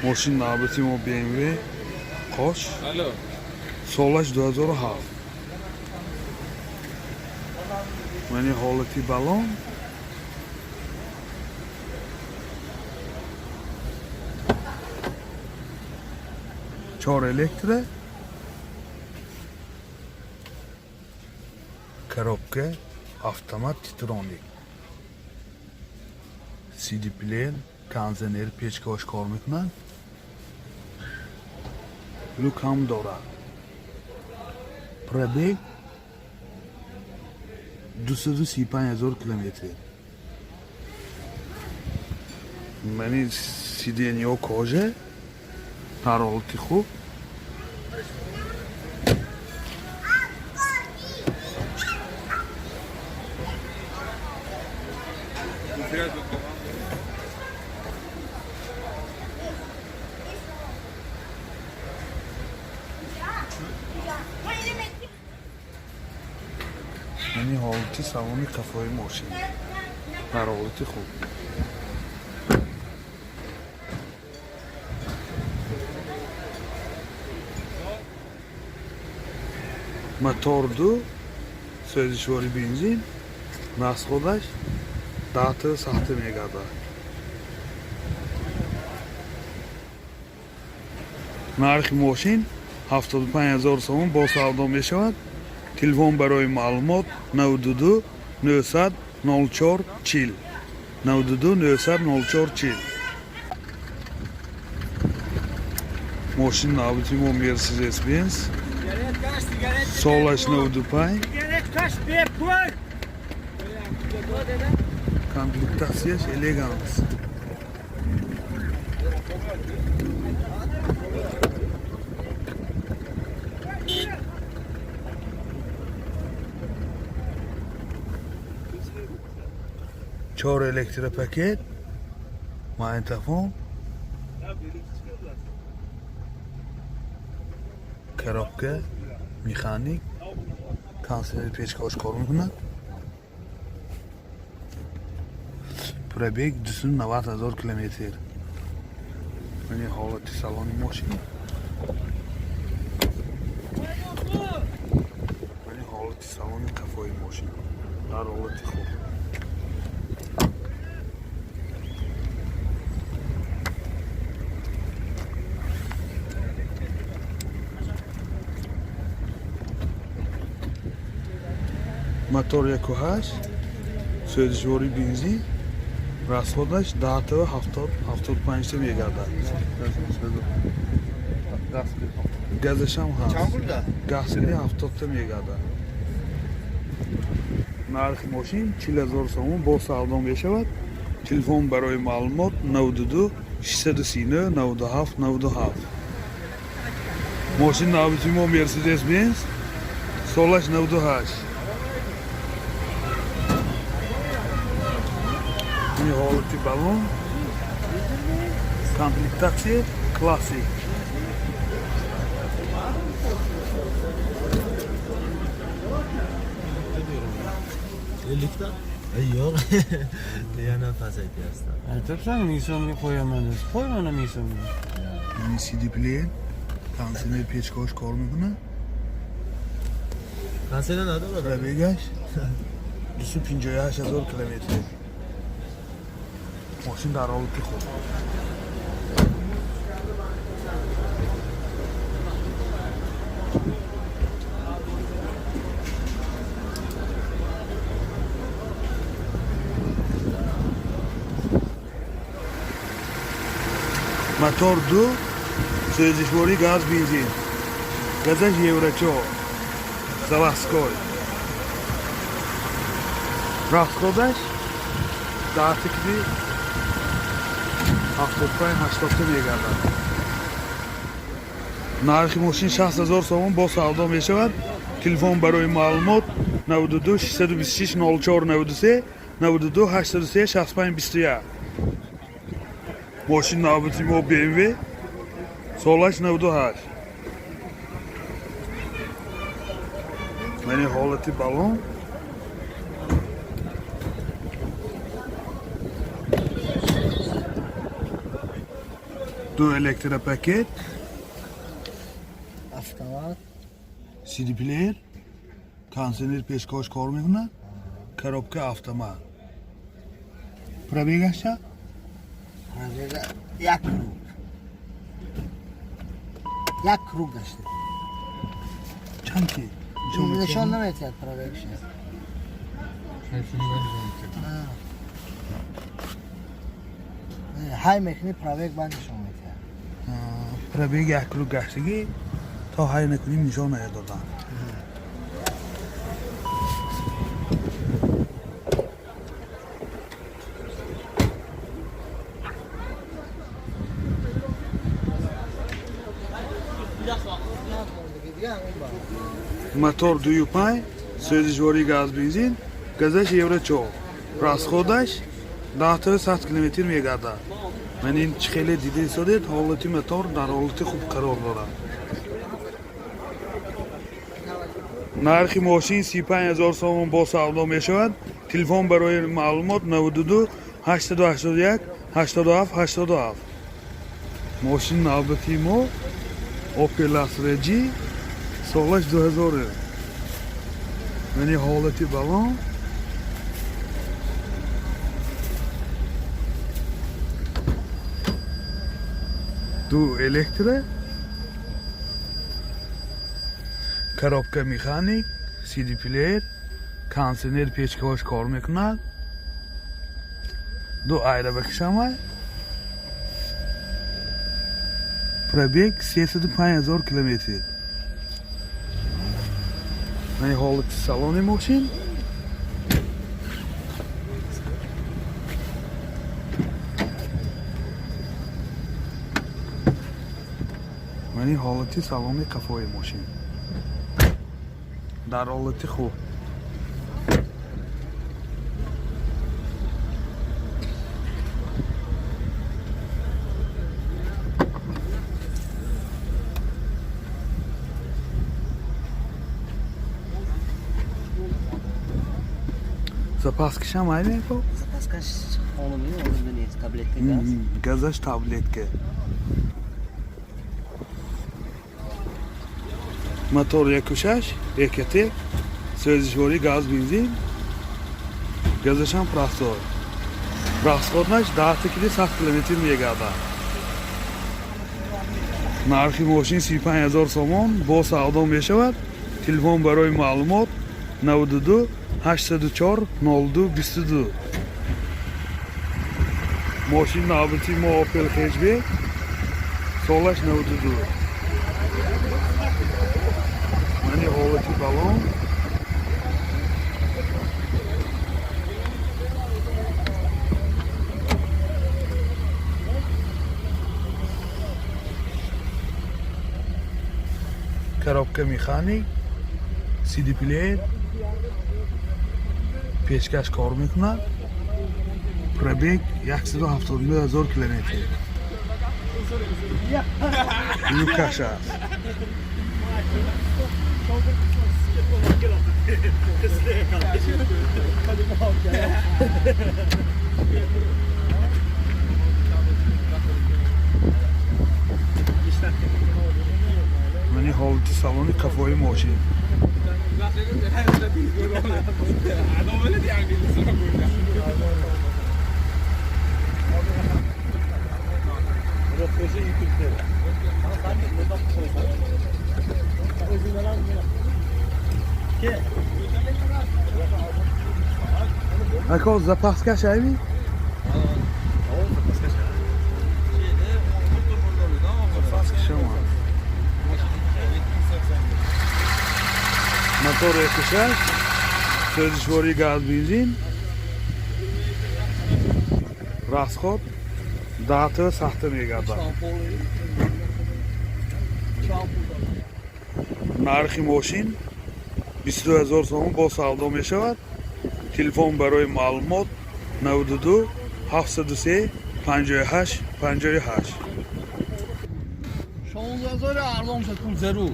Мошин навбати мо BMW Қош, солаш 2007. Мани ҳолати балон. Чор электро. Коробка автомат Титроник. CD плеер, кондиционер, печкаош кор мекунад. Люк ҳам дорад. Пробег 235 000 километр. Мани сиденьё кожа, дар ҳолати хуб. Мани ҳолати салони қафои мошин дар ҳолати хуб. Мотор ду, сӯзишвори бензин, расходаш 10 сахта мегардад. Нархи мошин 75 000 сомон, бо савдо мешавад. Телефон барои маълумот 92 900 04 40, 92 900 04 40. Мошин навбати мо Мерседес Бенз, солаш 95, комплектатсияш элеганс. Чор электропакет, магнитофон, коробка механик, кондиционер, печкаош кор мекунад. Пробег 290 ҳазор километр. Мани ҳолати салони мошин, мани ҳолати салони қафои мошин дар ҳолати хуб. Мотор 1,8, сӯзишвори бензин, расходаш 10 70 75 мегардад. Газашам ҳаст, газли 70 мегардад. Нархи мошин 40 ҳазор сомон, бо савдо мешавад. Телефон барои маълумот 92 639 97 97. Мошин навбати мо Мерседес Бенз, солаш 98. Ин ҳолати балон, комплектатсия классик. Ellikdan? Yo'q. Yana pasaytyapsiz. Aytyapsan, 1000 so'mga qo'yaman deb. Qo'y mana 1000 so'mga. Ин CD плеер, кондиционер, печкаош кор мекунад. Konseyden надорад? Пробегаш 258 ҳазор километр. Мошин дар ҳолати хуб. Мотор ду, сӯзишворӣ газ, бензин, газаш евро 4, заводской. Расходаш даҳтикиди 75 80 мегардад. Нархи мошин 60 ҳазор сомон, бо савдо мешавад. Телефон барои маълумот 92 626 04 93, 92 803 65 21. Мошин навбати мо BMW, солаш 98. Мани ҳолати балон. Ду электропакет. Автомат. CD плеер, кондиционер, печкааш кор мекунад, коробка автомат. Пробег аш ча? Пробега як круг. Як круг гашта. Чанд ки? Нишон наметиҳад пробег ша. Ҳай мекунӣ, пробег баъд нишон метиҳад. Пробег як круг гаштагӣ, то ҳай накунем, нишон надодан. Мотор 2,5, сӯзишвории газ бензин, газаш евро 4, расход аш 10 100 километр мегардад. Ман ин чӣ хеле дида истодед, ҳолати мотор дар ҳолати хуб қарор дорад. Нархи мошин 35 ҳазор сомон, бо савдо мешавад. Телефон барои маълумот 92 881 87 87. Мошин навбати мо Opel Astra G, солаш 2000. Мани ҳолати балон. Ду электро, коробка механик, CD плеер, кондиционер, печкаҳош кор мекунад, ду айрабакишамай. Пробег 305 ҳазор километр. Мани ҳолати салони мошин. Мани ҳолати салони қафои мошин дар ҳолати хуб. Запаска шам ай меко? Запаска ш хонумӣ олуда нест, таблетка газ. Газаш таблетка. Мотор 1,6 ЭКТ, сӯзишворӣ газ бензин, газашам простой. Расход аш 10 кили 100 километр мегардад. Нархи мошин 35 ҳазор сомон, бо савдо мешавад. Телефон барои маълумот 92 804 02 22. Мошин навбати мо Opel Hatchback, солаш 92. Мани ҳолати балон. Коробка механик, CD плеер, печкаш кор мекунад. Пробег 179 ҳазор километр. Люкаш аст. Мани ҳолати салони қафои мошин. Ако, запаска ш айми? Запаска шама. Мотор 1,6, сӯзишвории газ бензин, расход 10 сахта мегардад. Нархи мошин 22 ҳазор сомон, бо савдо мешавад. Телефон барои маълумот 92 703 58 58. 16 000 арзон шуд, пул зару.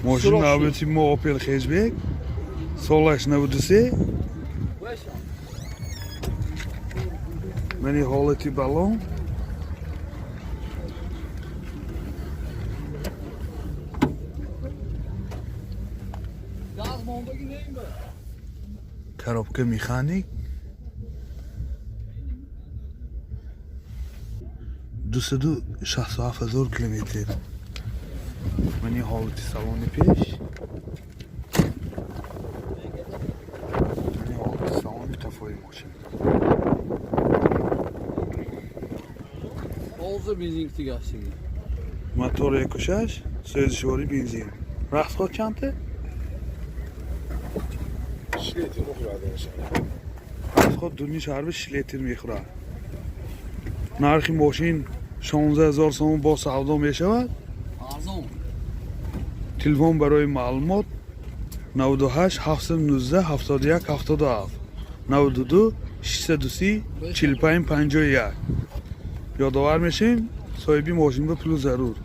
Мошин навбати мо Opel Hatchback, солаш 93. Мани ҳолати балон. Коробка механик. 267 000 километр. Мани ҳолати салони пеш. Мани ҳолати салони қафои мошин. Hozir benzin tugashligi. Мотор 1,6, сӯзишворӣ бензин. Расход чандта? 6 литр мехӯрад. Расход дуни шаҳр 6 литр мехӯрад. Нархи мошин 16 000 сомон, бо савдо мешавад. Arzon. Телефон барои маълумот 98 719 71 77, 92 630 45 51. Ёдовар мешем, соҳиби мошин ба пулу зарур.